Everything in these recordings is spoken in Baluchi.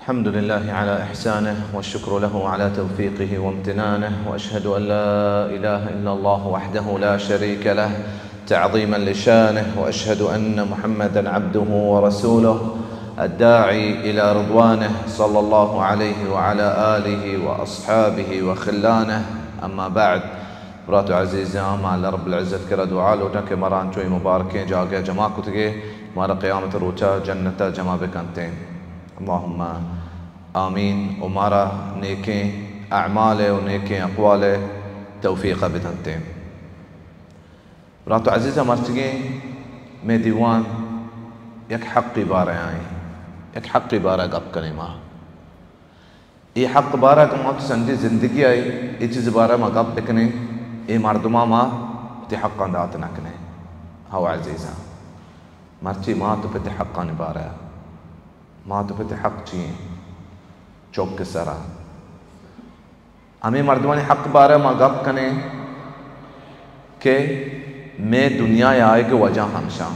الحمد لله على إحسانه، والشكر له على توفيقه وامتنانه، وأشهد أن لا إله إلا الله وحده لا شريك له تعظيما لشانه، وأشهد أن محمدا عبده ورسوله الداعي إلى رضوانه، صلى الله عليه وعلى آله وأصحابه وخلانه. أما بعد، برات عزیزاں، ما اللہ رب العزت کرا دعا لوٹاں کہ مارا انچو اے مبارکیں جاگہ جمع کتگے، مارا قیامت روچا جنتا جمع بکنتیں۔ اللہم آمین۔ و مارا نیکیں اعمال و نیکیں اقوال توفیق بدنتیں۔ برات عزیزاں، مرچگیں مئے دیوان یک حقی بارہ آئیں، یک حقی بارہ گپ کنیں ما۔ اے حق بارہ کہ ما تو سنجی زندگی آئی، اے چیز بارہ ما گپ بکنیں، اے مردماں ما وتی حقاں دات نہ کنیں۔ ہو عزیزاں، مرچی ما تو پت حقانی بارہ، ما تو پت حق چی ایں؟ چوک سرا۔ ہمے مردمانی حق بارہ ما گپ کنیں کہ مئے دنیا آئیگ وجہ ہمشاں۔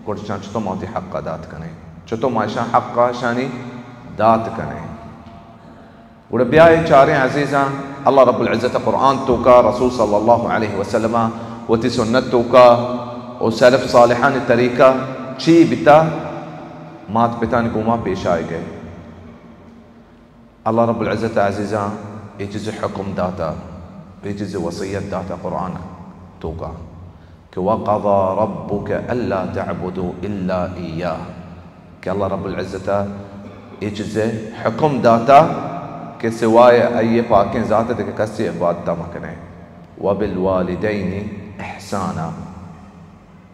گڑا شان چطور ما وتی حق دات کنیں؟ چطور ما اشاں حق شانی دات کنیں؟ گڑا بیائے چاریں عزیزاں، اللہ رب العزت قرآن توکا، رسول صلی اللہ علیہ وسلم وتی سنت توکا و سلف صالحان طریقہ چی بتا مات پتان گوما پیش آئیگئے۔ اللہ رب العزت عزیزاں اے چیز حکم داتا، اے چیز وصیت داتا قرآن توکا کہ وقضى ربك ألا تعبدوا إلا إياه، کہ اللہ رب العزت اے چیز حکم داتا کہ سوائے آئی پاکیں ذات دگہ کسی عبادت مکنے۔ وبالوالدين إحسانا،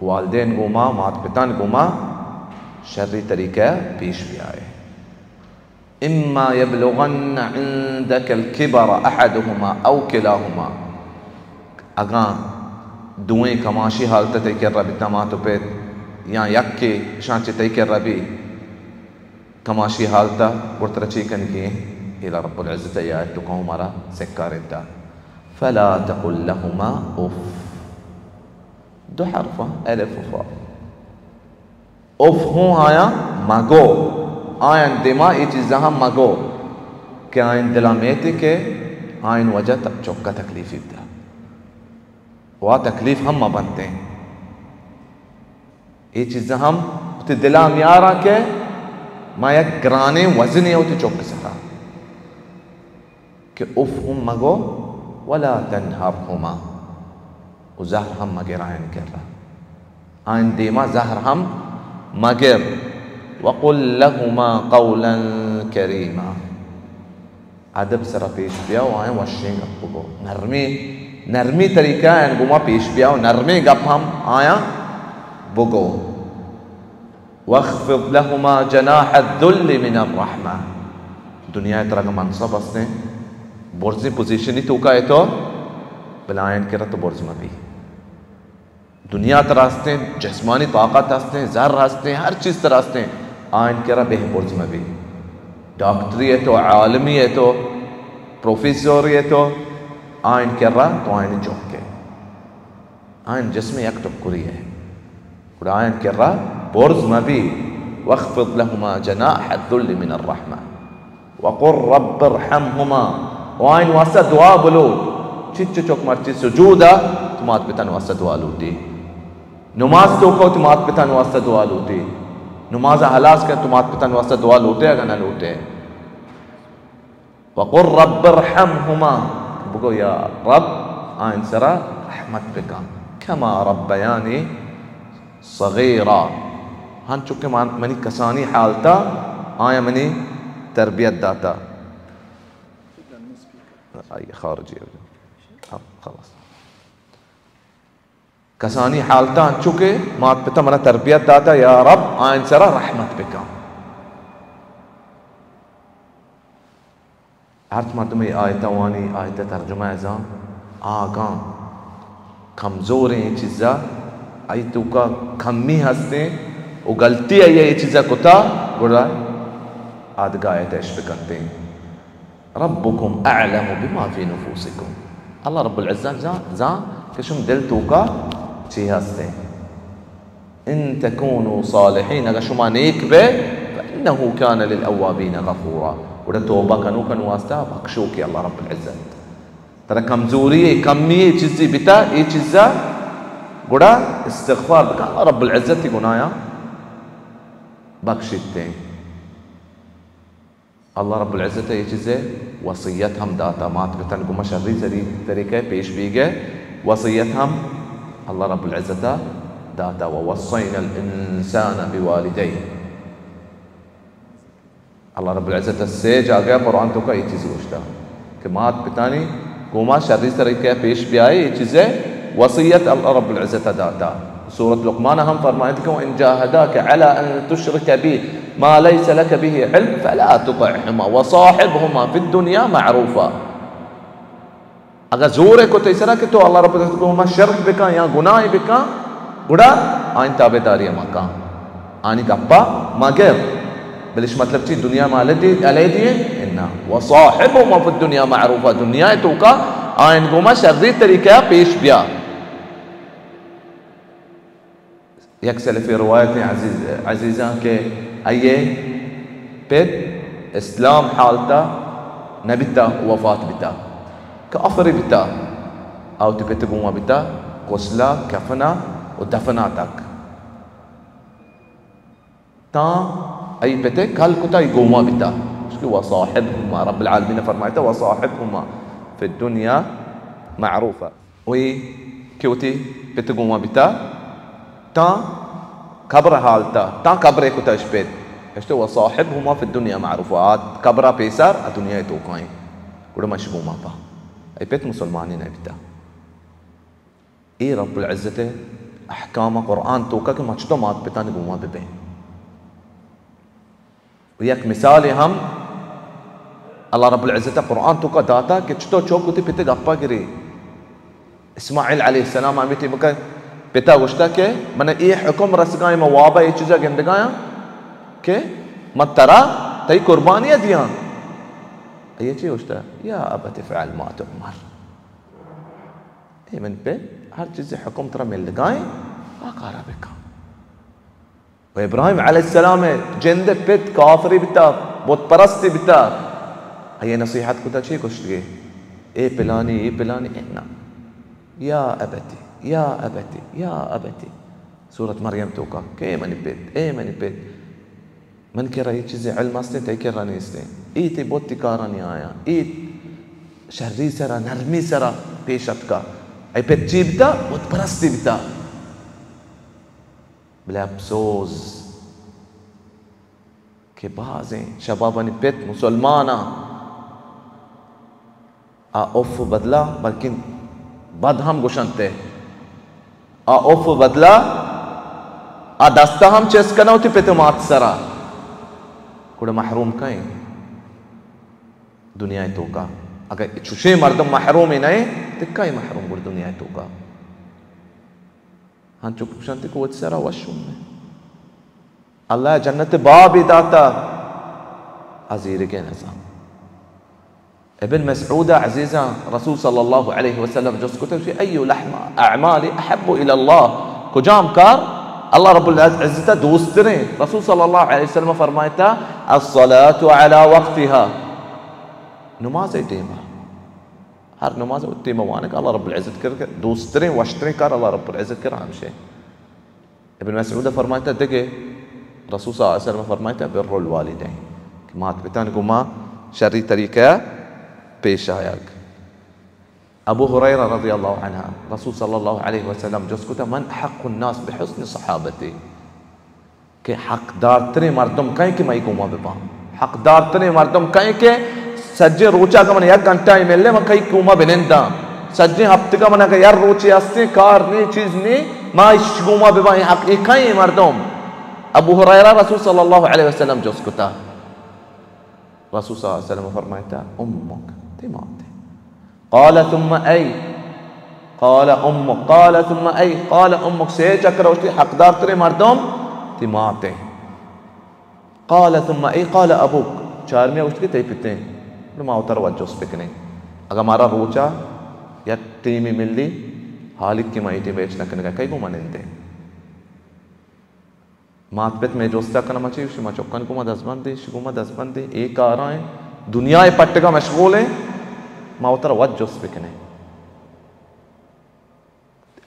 والدین گوما، مات پتان گوما شری طریقہ پیش بیائے۔ إما يبلغن عندك الكبر أحدهما أو كلاهما، اگاں دوئیں کماشی حالت تئی کرا بیتا، مات و پت، یا یکے اشاں چہ تئی کرا بی کماشی حالت، گڑا ترا چی کنگی ایں؟ الا رب العزت ء آیت تو قوم را سکارینتا، فلا تقل لهما أف، دو حرف، الف و فا۔ اف ہوں آیاں مگو، آیاں دیما اے چیزاں ہم مگو کہ آئین دلا میتے کہ آئین وجہ ت-، چکا تکلیفی بدا۔ و آ تکلیف ہم مبنتیں۔ اے چیزاں ہم وتی دلا میاراں کہ ما یک گرانیں وزنے وتی چک سرا۔ کہ اف ہم مگو، ولا تنهرهما، و زہر ہم مگر آیان کرا، آیان دیما زہر ہم مگر۔ وقل لهما قولا كريما، ادب سرا پیش بیا و آیان وشیں گپ بگو، نرمی، نرمی طریقہ آیان گوما پیش بیا و نرمی گپ ہم آیان بگو۔ واخفض لهما جناح الذل من الرحمة۔ دنیا ء ترا اگاں منصب ہستیں، برزیں پوزیشنی توکا ئے تو، بلے آیان کرا تو برز مہ بی۔ دنیا ترا ہستیں، جسمانی طاقت ہستیں، زر ہستیں، ہر چیز ترا ہستیں، آیان کرا بہ برز مہ بی۔ ڈاکٹری ئے تو، عالمی ئے تو، پروفیسوری ئے تو، آیان کرا تو آیانی چک ئے۔ آیان جسم یک ٹکری ئے۔ گڑا آیان کرا برز مہ بی۔ واخفض لهما جناح الذل من الرحمة وقل رب ارحمهما، و آیان واسطہ دعا بلوٹ۔ چچو چک مرچی سجود ء تو مات پتان واسطہ دعا لوٹی، نماز توکا تو مات پتان واسطہ دعا لوٹی، نماز ء ہلاس کن تو مات پتان واسطہ دعا لوٹے اگاں نہ لوٹے۔ وقل رب ارحمهما، بگو یا رب، آیان سرا رحمت بکن، كما ربياني صغيرا، ہنچو کہ من، منی کسانی حالتا آیان منی تربیت داتا۔ آئی خارجی۔ ہاں، خلاص۔ کسانی حالتا انچو کہ مات پتا منا تربیت داتا، یا رب، آیان سرا رحمت بکن۔ ہرچ مردمے آیتا وانی، آیتا ترجمہ ء زان، آگاں کمزوریں چیزا، آئی توکا کمی ہستیں و غلطی آئی اے چیزا کتا، گڑا آدگہ آیتا اش بکنتیں۔ ربكم أعلم بما في نفوسكم۔ اللہ رب العزت زان، زان کہ شم دل توکا چی ہستیں۔ إن تكونوا صالحين، اگر شما نیک بے، انه کان للاوابین غفورا۔ گڑا توبہ کنوکن واسطہ بخشوکے اللہ رب العزت۔ ترا کمزوری اے، کمی اے، چیزے بتا، اے چیزا گڑا استغفار بکن، اللہ رب العزت گناہاں بخشیت۔ اللہ رب العزت اے چیزے وصیت ہم داتا، مات پتن گما شری طریقے پیش بیگے وصیت ہم اللہ رب العزت داتا، ووصینا الانسان بوالدیہ۔ اللہ رب العزت سے جاگہ قرآن توکا اے چیز گوشتا کہ مات پتانی گوما شری طریقے پیش بیائے، اے چیزے وصیت اللہ رب العزت داتا۔ سورۃ لقمان ہم فرمائیت کہ وان جاهداك على ان تشرك بي ما ليس لك به علم فلا تطعهما وصاحبهما في الدنيا معروفا۔ اگاں زورے کت تئی سرا کہ تو اللہ رب العزت گوما شرک بکن یا گناہے بکن، گڑا آئین تابعداری مکن، آنی گپا مگر۔ بلش مطلب چی؟ دنیا ما علیحدہ، علیحدہ ایں؟ انا۔ وصاحبهما في الدنيا معروفا، دنیا توکا آئین گوما شری طریقہ پیش بیا۔ یک سلفی روایت عزیز، عزیزاں کہ آئیے پت اسلام حالتا نبیتا، وفات بیتا، کافری بیتا، آ وتی پت گوما بیتا، غسلا، کفنا و دفنا تک۔ تاں آئی پت ء کل کتا، آئی گوما بیتا۔ چونکہ وصاحبهما، رب العالمین فرمائتا، وصاحبهما في الدنيا معروفا۔ وی کہ وتی پت گوما بیتا، تاں قبر حالتا، تاں قبر کتا اش پت۔ اشتے وصاحبهما في الدنيا معروفا۔ آ قبر پیسر ء دنیا توکائیں۔ گڑا مش گوما پا۔ آئی پت مسلمانی نہ بیتا۔ اے رب العزت ء احکام قرآن توکا کہ ما چتو مات پتانی گوما ببیں۔ و یک مثالے ہم اللہ رب العزت ء قرآن توکا داتا کہ چتو چوک وتی پت گپا گری۔ اسماعیل علیہ السلام ہمے ٹیمکا پتا گوشتا کہ من اے حکم رسگائیں، من وابا اے چیزا گندگایاں کہ من ترا تئی قربانی دیاں۔ اے چی گوشتا؟ یا ابت افعل ما تؤمر۔ اے من پت، ہر چیزے حکم ترا ملگائیں، آ کارا بکن۔ و ابراہیم علیہ السلام ء جند ء پت کافری بتا، بت پرستی بتا۔ آئی نصیحت کتا چی گوشتگے؟ اے پلانی، اے پلانی، اے نا۔ یا ابتی، یا ابتی، یا ابتی۔ سورت مریم توکا کہ اے منی پت، اے منی پت۔ من کرا اے چیزے علم استیں، تئی کرا نیستیں۔ اے تئی بت کارانی آیاں، اے شری سرا، نرمی سرا پیش اتکا۔ اے پت چی بتا؟ بت پرستی بتا۔ بلے اپسوز کہ بازیں شبابانی پت مسلماناں آ اف بدلا بلکن بد ہم گوشنت۔ آ اف بدلا آ دستا ہم چست کناں وتی پت مات سرا۔ گڑا محروم کئیں دنیا توکا؟ اگر چوشیں مردم محروم نئیں، تو کئیں محروم گڑا دنیا توکا؟ ہنچو کہ گوشنت کہ وتی سرا وش ہم نہ۔ اللہ جنت بابی داتا، ازیرگے نزان۔ ابن مسعود عزیزاں، رسول صلی اللہ علیہ وسلم جست کت، گوشی، ای لحم اعمال احب الی اللہ، کجام کار اللہ رب العزت دوست تریں؟ رسول صلی اللہ علیہ وسلم فرمائتا، الصلاة علی وقتها، نماز ٹیما۔ ہر نماز وتی ٹیما وانگ اللہ رب العزت کر کہ دوستریں، وشتریں کار اللہ رب العزت کر ہمشے۔ ابن مسعود فرمائتا دگے، رسول صلی اللہ علیہ وسلم فرمائتا بر الوالدین، کہ مات پتان گما شری طریقہ پیش آیگ۔ ابو ہریرہ رضی اللہ عنہ، رسول صلی اللہ علیہ وسلم جست کتا، من احق الناس بحسن صحابتی؟ کہ حقدارتریں مردم کئے کہ مئی گوما بباں؟ حقدارتریں مردم کئے کہ سجیں روچا اگاں من یک گھنٹہ ای ملے، من کئی گوما بننداں؟ سجیں ہفتگا من اگاں یک روچے ہستیں، کار نی، چیز نی، ما اش گوما بباں؟ اے حق، اے کئے مردم؟ ابو ہریرہ رسول صلی اللہ علیہ وسلم جست کتا۔ رسول صلی اللہ علیہ وسلم فرمائتا، امک، تئی مات۔ قال ثم ای؟ قال امک۔ قال ثم ای؟ قال امک۔ سے چکر گوشتی حقدار تریں مردم تئی مات ایں۔ قال ثم ای؟ قال ابوک۔ چارمی گوشتی کہ تئی پت ایں۔ ما وتر وت جست بکنیں۔ اگاں مارا روچا یک ٹیمی ملی، حالی کہ ما اے ٹیم ہچ نہ کنگا، کئی گوما نندیں؟ مات پت مئے جست ءَ کناں، ما چے گوشیں؟ ما چکانی گوما دزبندیں، اشی گوما دزبندیں، اے کاراں ایں، دنیا ءِ پٹگ ءَ مشغول ایں، ما وترا وت جست بکنیں۔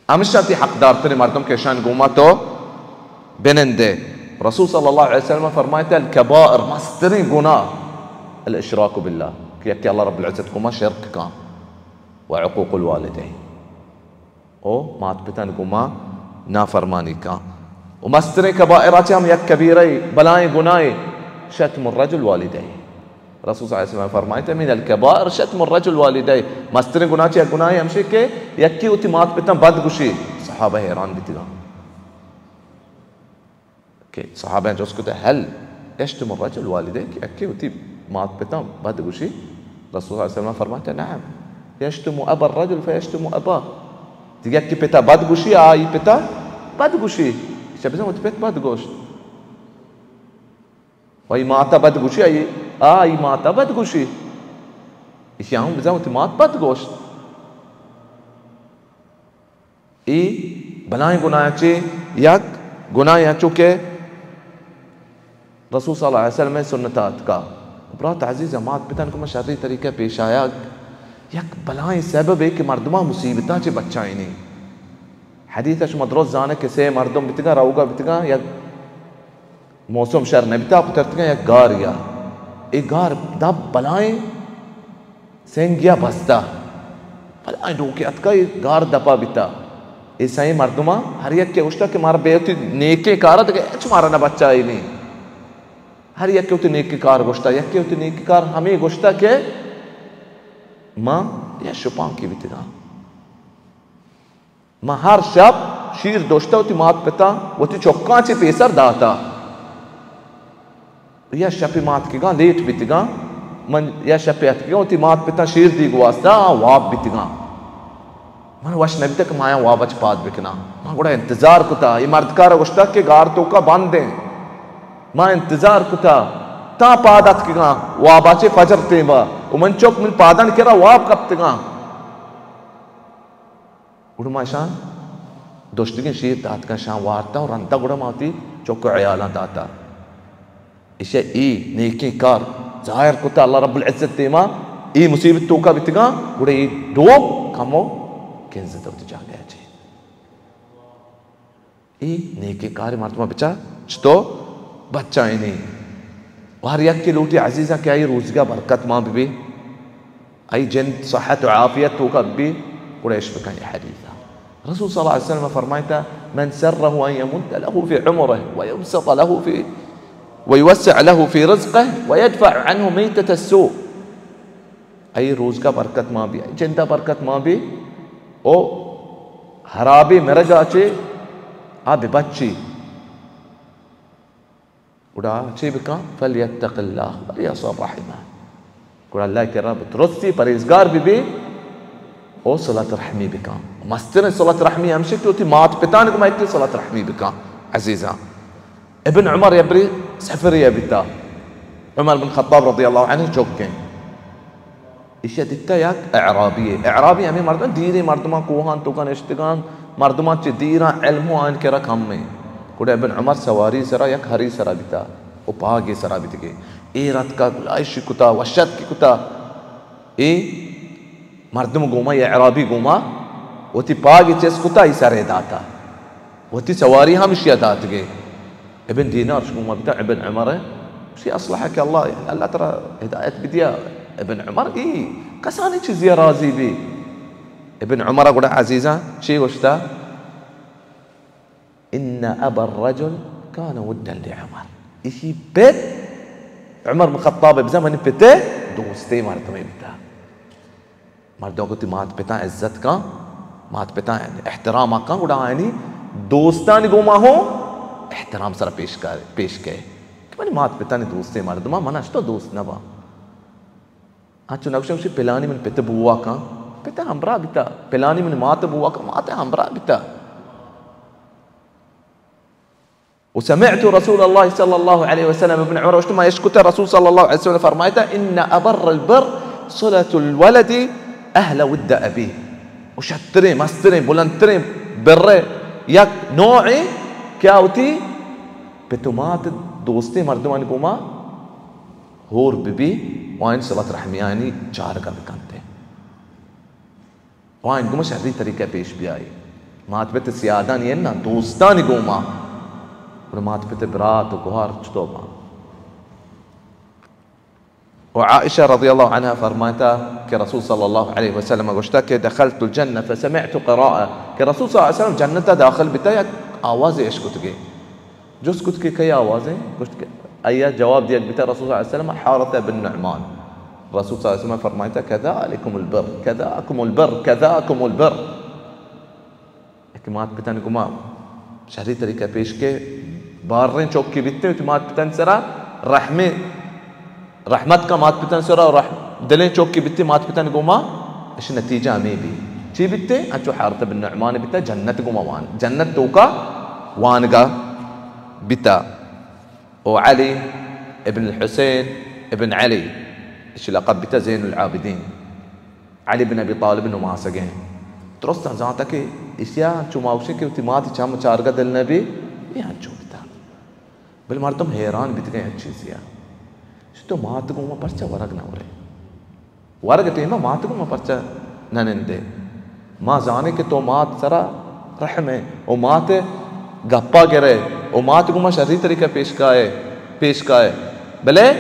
ہمشاں تئی حقدارتریں مردم کہ اشانی گوما تو بنندے۔ رسول صلی اللہ علیہ وسلم فرمائیت، الکبائر، مستریں گناہ، الاشراک باللہ، کہ یکے اللہ رب العزت گوما شرک کاں، و عقوق الوالدین، او مات پتانی گوما نافرمانی کاں۔ و مستریں کبائر ءَ چہ ہم یک کبیرہ، بلائیں گناہے، شتم الرجل والدیہ۔ رسول صلی اللہ علیہ وسلم فرمائیت، من الکبائر شتم الرجل والدیہ، مستریں گناہ چہ یک گناہے ہمشی کہ یکے وتی مات پتاں بد گوشی۔ صحابہ حیران بیتگاں کہ صحابہ جست کت، هل یشتم الرجل والدیہ، کہ یکے وتی مات پتاں بد گوشی؟ رسول صلی اللہ علیہ وسلم فرمائیت، نعم، یشتم ابا الرجل فیشتم اباه، دگہ یکے پتا بد گوشی، آئی پتا بد گوشی، چہ بزاں وتی پت بد گوشت۔ و آئی ماتا بد گوشی، آئی، آئی ماتا بد گوشی۔ ایشی ہم بزاں وتی مات بد گوشت۔ ای بلائیں گناہ چے یک گناہ، چونکہ رسول صلی اللہ علیہ وسلم سنت آتکا۔ برات عزیز، مات پتن کو شری طریقہ پیش آیا، یک بلائیں سبب ہے کہ مردمان مصیبتاں چے بچائینی۔ حدیث شما درست زانے کہ سے مردم بیتگاں، روگا بیتگاں، یک موسم شر نبیتا، پترتگاں یک گاریا۔ اے گار دپ بلائیں سنگیا بستا۔ بلائیں ڈوکے اتکا، اے گار دپا بیتا۔ اے سئیں مردماں ہر یکے گوشتا کہ مارا بے وتی نیکیں کارا دگہ ہچ مارا نہ بچائینی۔ ہر یکے وتی نیکیں کار گوشتا، یکے وتی نیکیں کار ہمے گوشتا کہ ما یا شپانکی بیتگاں۔ من ہر شپ شیر دوشتہ وتی مات پتاں وتی چکاں چے پیسر داتا۔ یا شپے مات کگاں لیٹ بیتگاں، من یا شپے اتکگاں وتی مات پتاں شیر دیگ واسطہ آ واب بیتگاں۔ من وش نبیتہ کہ ما آیاں وابا چہ پاد بکناں۔ من گڑا انتظار کتا، اے مردکارا گوشتا کہ گار توکا بند ایں۔ ما انتظار کتا، تاں پاد اتکگاں وابا چے فجر تیمبا، و من چک من پادانی کرا واب کپتگاں۔ گڑا ما اشاں دوشتگیں شیر داتگاں، اشاں وارتا و رندا گڑا ما وتی چک و عیالاں داتا۔ اشیا اے نیکیں کار ظاہر کتا اللہ رب العزت دیما، اے مصیبت توکا بیتگاں، گڑا اے ڈوک کمو کنزتا وتی جاگہ چے۔ اے نیکیں کارے مردماں بچار چتو بچائینی۔ و ہر یکے لوٹی عزیزاں کہ آئی روزگا برکت مان ببی، آئی جند صحت و عافیت توکا ببی، گڑا اش بکن اے حدیثا۔ رسول صلی اللہ علیہ وسلم فرمائیتا، من سره ان یمد له فی عمره و یبسط له فی، و یوسع له فی رزقه و یدفع عنه میتة السوء۔ آئی روزگا برکت مان بی، آئی جندا برکت مان بی، او حرابی مرگا چے آ ببچی۔ گڑا چے بکن؟ فلیتق اللہ ولیصل رحمہ۔ گڑا اللہ کرا بترسی، پرہیزگار ببی، او صلت رحمی بکن۔ مستریں صلت رحمی ہمشی کہ وتی مات پتان گما یکے صلت رحمی بکن۔ عزیزاں، ابن عمر یبری سفرے بیتا، عمر بن خطاب رضی اللہ عنہ چکیں۔ ایشی دیتا یک اعرابی، اعرابی ہمیں مردم، دیریں مردمان کوہان توکا نشتگان، مردمان چہ دیران علم و آئین کرا کم ہیں۔ گڑا ابن عمر سواری سرا یک ہری سرا بیتا و پاگے سرا بیتگے۔ اے رتکا گلائشی کتا، وشتکی کتا۔ اے مردم گوما، یا اعرابی گوما وتی پاگی چست کتا، ای سرے داتا۔ وتی سواری ہم اشیا داتگے۔ ابن دینار شما بیتا ابن عمر، شی اصلحک اللہ، یعنی اللہ ترا ہدایت بدیا۔ ابن عمر ای کسانی چیزی راضی بی۔ ابن عمر گڑا عزیزاں چی گوشتا؟ ان ابا الرجل کان ودا لعمر۔ ایشی پت، عمر بن خطاب بزن منی پتے دوستے مردمے بیتا۔ مردم وتی مات پتاں عزت کن، مات پتاں احترام کن، گڑا آیانی دوستانی گوما ہوں احترام سرا پیش کر، پیش کئے۔ کہ منی مات پتانی دوستیں مردماں من اشتو دوست نہ باں۔ انچو نگوشاں گوشی پلانی من پت بوا کن، پت ہمراہ بیتا، پلانی من مات بوا کن، مات ہمراہ بیتا۔ وسمعت رسول الله صلى الله عليه وسلم، ابن عمر گوشت، ما اشکتا رسول صلی اللہ علیہ وسلم فرمائتا، ان ابر البر صلة الولد اهل ود ابيه۔ و شتریں، مستریں، بلندتریں بر یک نوعے کہ آ وتی پت و مات دوستیں مردمانی گوما ہور بہ بی و آیانی صلت رحمیانی چارگا بکنتے و آیانی گوما شری طریقہ پیش بیائی۔ مات پت سیادانی انا، دوستانی گوما۔ گڑا مات پت برات و گوہار چطور باں؟ و عائشہ رضی اللہ عنہا فرمائتا کہ رسول صلی اللہ علیہ وسلم گوشتا کہ دخلت الجنہ فسمعت قراءة، کہ رسول صلی اللہ علیہ وسلم جنتا داخل بیتا، یک آوازے اشکتگے۔ جست کت کہ کئی آوازیں؟ گوشت کہ آیا جواب دیگ بیتا رسول صلی اللہ علیہ وسلم، حارثہ بن نعمان۔ رسول صلی اللہ علیہ وسلم فرمائتا، کذالکم البر، کذاکم البر، کذاکم البر۔ کہ مات پتانی گوما شری طریقہ پیش کے، باریں چوکی بیتے، وتی مات پتانی سرا رحمے، رحمت کا مات پتانی سرا، رح-، دلیں چوکی بیتے مات پتانی گوما، اش نتیجہ ہمیں بی۔ چی بیتے؟ انچو حارث بن نعمان بیتا، جنت گوما وان، جنت توکا وانگا بیتا۔ او علی ابن الحسین ابن علی، اش لقب بیتا زین العابدین۔ علی بن ابی طالب نماسگیں۔ درستاں زانتا کہ اشیا انچو ما گوشیں کہ وتی ماتی چم چارگا دل نبی، اے انچو بیتا۔ بل مردم حیران بیتگیں یک چیزیا۔ چہ تو مات گوما پرچا ورگ نہ ورے؟ ورگ ٹیما مات گوما پرچا نہ نندے؟ ما زانیں کہ تو مات سرا رحم ہے، او مات گپا گرے، او مات گوما شری طریقہ پیش کائے، پیش کائے۔ بلے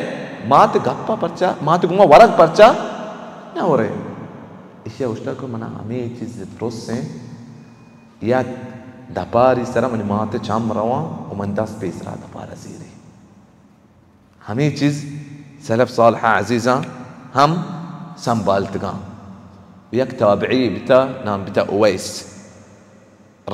مات گپا پرچا، مات گوما ورگ پرچا نہ ورے؟ ایشی ء گوشتگ کہ منا ہمے چیز ترس انت، یک دپاری سرا منی مات ء چم رواں و من دست پیسرا دپارا زیری۔ ہمے چیز سلف صالحاں عزیزاں ہم سنبھالتگاں۔ یک تابعی بیتا، نام بیتا اویس۔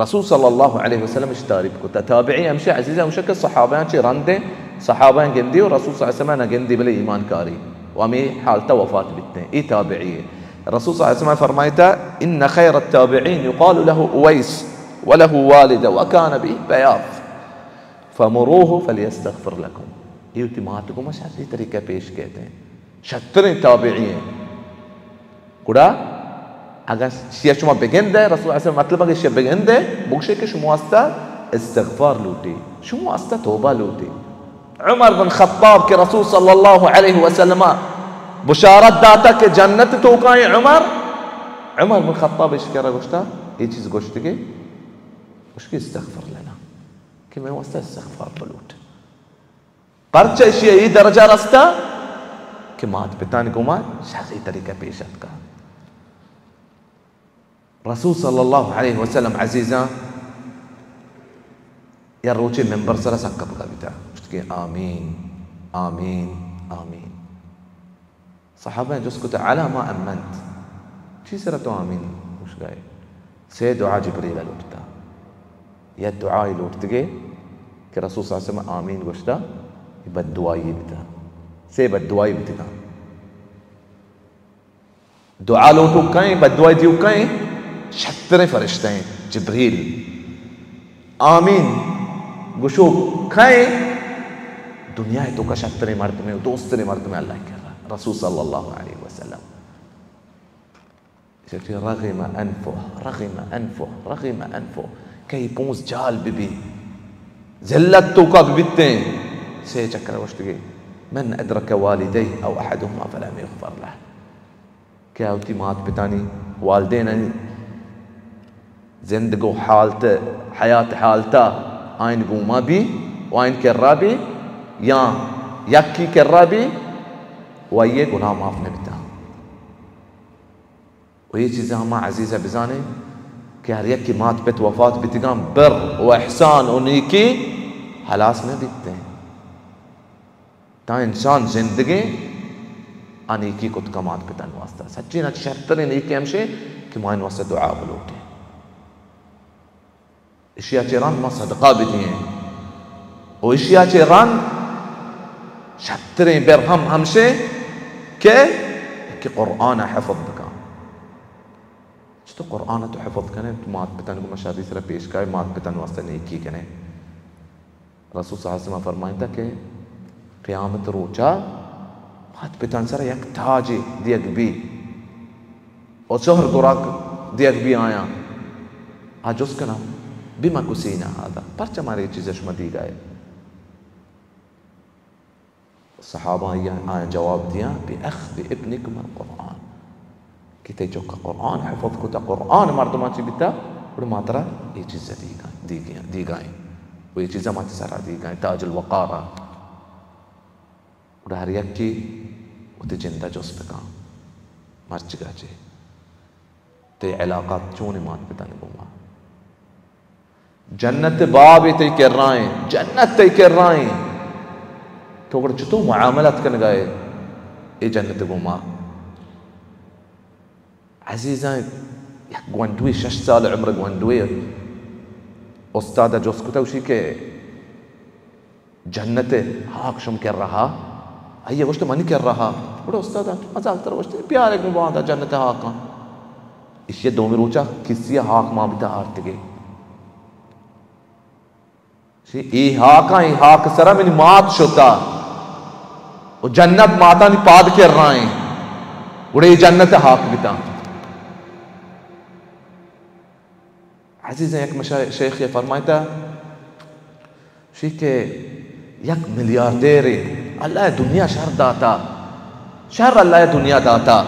رسول صلی اللہ علیہ وسلم اش تعریف کتا۔ تابعی ہمشہ عزیزاں، ہمشہ کہ صحابیاں چہ رندیں، صحابیاں گندی و رسول صلی اللہ علیہ وسلم نہ گندی بلے ایمان کاری و ہمیں حالتا وفات بیتیں۔ ای تابعی ہے۔ رسول صلی اللہ علیہ وسلم فرمائتا، ان خیر التابعین یقال له اویس وله والدہ وکان به بیاض فمروه فلیستغفر لکم۔ یہ وتی مات گوما شری طریقہ پیش کہتے ہیں۔ شتریں تابعی ہیں۔ گڑا اگاں شیا شما بگندے، رسول اللہ صلی اللہ علیہ وسلم مطلب اگاں شیا بگندے، بگشے کہ شما واسطہ استغفار لوٹی، شما واسطہ توبہ لوٹی۔ عمر بن خطاب کہ رسول صلی اللہ علیہ وسلم بشارت داتا کہ جنت توکائیں عمر، عمر بن خطاب اش کرا گوشتا، یہ چیز گوشتگے، گوشتگے استغفر لنا، کہ میں واسطہ استغفار بلوٹ۔ پرچہ ایشی ء اے درجہ رستا کہ مات پتانی گوما شری طریقہ پیش اتکا۔ رسول صلی اللہ علیہ وسلم عزیزاں یا روچے ممبر سرا سکپگا بیتا، گوشت کہ آمین، آمین، آمین۔ صحابہ جست کت، علی ما امنت؟ چی سرا تو آمین گوشگائے؟ سے دعا جبریل لوٹتا۔ یا دعائی لوٹتگے کہ رسول صلی اللہ علیہ وسلم آمین گوشتا، یہ بد دعائی بیتا۔ سے بد دعائی بیتگا۔ دعا لوٹو کئیں، بد دعائی دیو کئیں، شتریں فرشتہ ہیں، جبریل۔ آمین گوشو کئے؟ دنیا ء توکا شتریں مردمے و دوستریں مردمے اللہ کرا، رسول صلی اللہ علیہ وسلم۔ چہ رغم انفہ، رغم انفہ، رغم انفہ، کئی پونز جال بہ بی، ذلت توکا بہ بیتیں۔ سے چکر گوشتگی، من ادرک والدیہ او احدہما فلم یغفر لہ۔ کہ آ وتی مات پتانی، والدینانی زندگ و حالت، حیات حالتا آئین گوما بی و آئین کرا بی یا یکی کرا بی و آئی گناہ معاف نبیتا۔ و یہ چیزاں ہما عزیزہ بزانے کہ ہر یکی مات پت وفات بیتگاں بر و احسان و نیکی ہلاس نہ بیتیں۔ تاں انسان زندگیں، آ نیکی کت کمات پتن واسطہ۔ سچین اچ شرترین نیکی ہمشے کہ ما ان واسطہ دعا بلوٹیں۔ اشیا چہ رند ما صدقہ بدییں۔ و اشیا چہ رند شرترین بر ہم ہمشے کہ، کہ قرآن حفظ بکن۔ چطور قرآن تو حفظ کنے، تو مات پتن کو مشاری سر پیش کائے، مات پتن واسطہ نیکی کنے۔ رسول صلی اللہ علیہ وسلم فرمائیتا کہ قیامت روچا مات پتان سر یک تاجے دیگ بی و زہر گراک دیگ بی آیاں۔ آ جست کنا، بما کسینا ھذا، پرچا مارے اے چیز شما دیگائے؟ صحابہ آیاں، آیاں جواب دیاں، بأخذ ابنکم القرآن، کہ تئی چکا قرآن حفظ کتا، قرآن مردماں چی بیتا، گڑا ما ترا اے چیزا دیگا، دیگا، دیگائیں، و اے چیزا ما تئی سرا دیگائیں، تاج الوقارا۔ گڑا ہر یکے وتی جندا جست بکن، مرچگا چے تئی علاقات چونیں مات پتانی گوما؟ جنت بابے تئی کرائیں، جنت تئی کرائیں۔ تو گڑا چطور معاملات کنگا ئے اے جنت گوما؟ عزیزاں، یک گونڈوے، شش سال عمر گونڈوے، استاد جست کتا، گوشی کہ جنت ہاک شم کرا ہا؟ آئی گوشت، منی کرا ہا۔ گڑا استاد مزاق تر گوشت، بیار گوں باندا جنت ہاکاں۔ ایشی دومی روچا کسی ہاک ما بیتا آرتگے۔ شی اے ہاکاں، اے ہاک سرا منی مات شتا، و جنت ماتانی پاد کرائیں، گڑا اے جنت ہاک بیتا۔ عزیزاں، یک مشا-، شیخ یہ فرمائتا، شی کہ یک میلیاردیرے، اللہ دنیا شر داتا، شر اللہ دنیا داتا،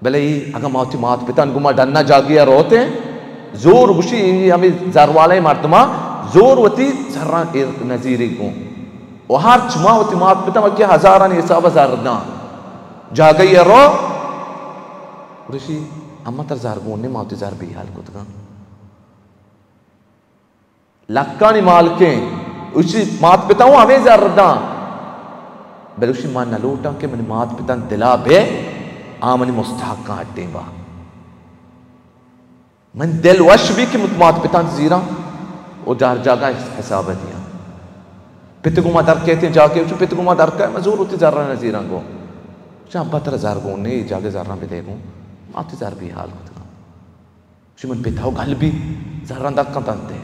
بلے اگاں ما وتی مات پتان گوما ڈنا جاگہے ء روتیں، زور گوشی، اے ہمے زر والیں مردماں زور وتی زراں ایر نزیری گوں۔ و ہرچ ما وتی مات پتان وتی ہزارانی حساب ء زر داں۔ جاگہے ء رو، گوشی، اما تر زر گون نے، ما وتی زر بیحال کتگاں۔ لکانی مالکیں، اشی مات پتا اوں ہمے زر داں، بلے اشی من نہ لوٹاں کہ منی مات پتان دلا بے، آ منی مستحقاں ہٹیں با۔ من دل وش بی کہ مت-، مات پتان زیراں و جار جاگہ حساب دیاں۔ پت گوما در کہتے جاگے، چو پت گوما در کہے، من زور وتی زراں نہ زیراں گوں۔ چا ابا ترا زر گون نے، جاگے زراں بدے گوں، ما وتی زر بیحال کتگاں۔ چی من پتاو گل بی، زراں دکاں تنتے۔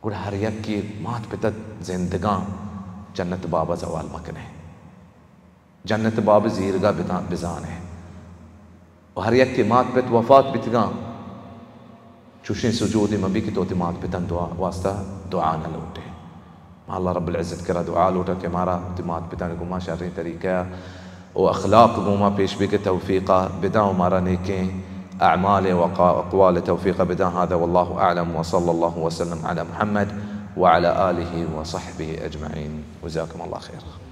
گڑا ہر یکے مات پت زندگاں، جنت بابا زوال مکنے۔ جنت باب زیرگا بداں، بزانے۔ و ہر یکے مات پت وفات بیتگاں، چوشیں سجودے مبی کہ تو وتی مات پتان دعا، واسطہ دعا نہ لوٹے۔ ما اللہ رب العزت کرا دعا لوٹاں کہ مارا وتی مات پتانی گوما شریں طریقہ و اخلاق گوما پیش بی کہ توفیقا بداں و مارا نیکیں اعمال و اقا-، اقوال توفیقا بداں۔ هذا والله أعلم وصلى الله وسلم على محمد وعلى آله وصحبه أجمعين. جزاكم الله خيرا.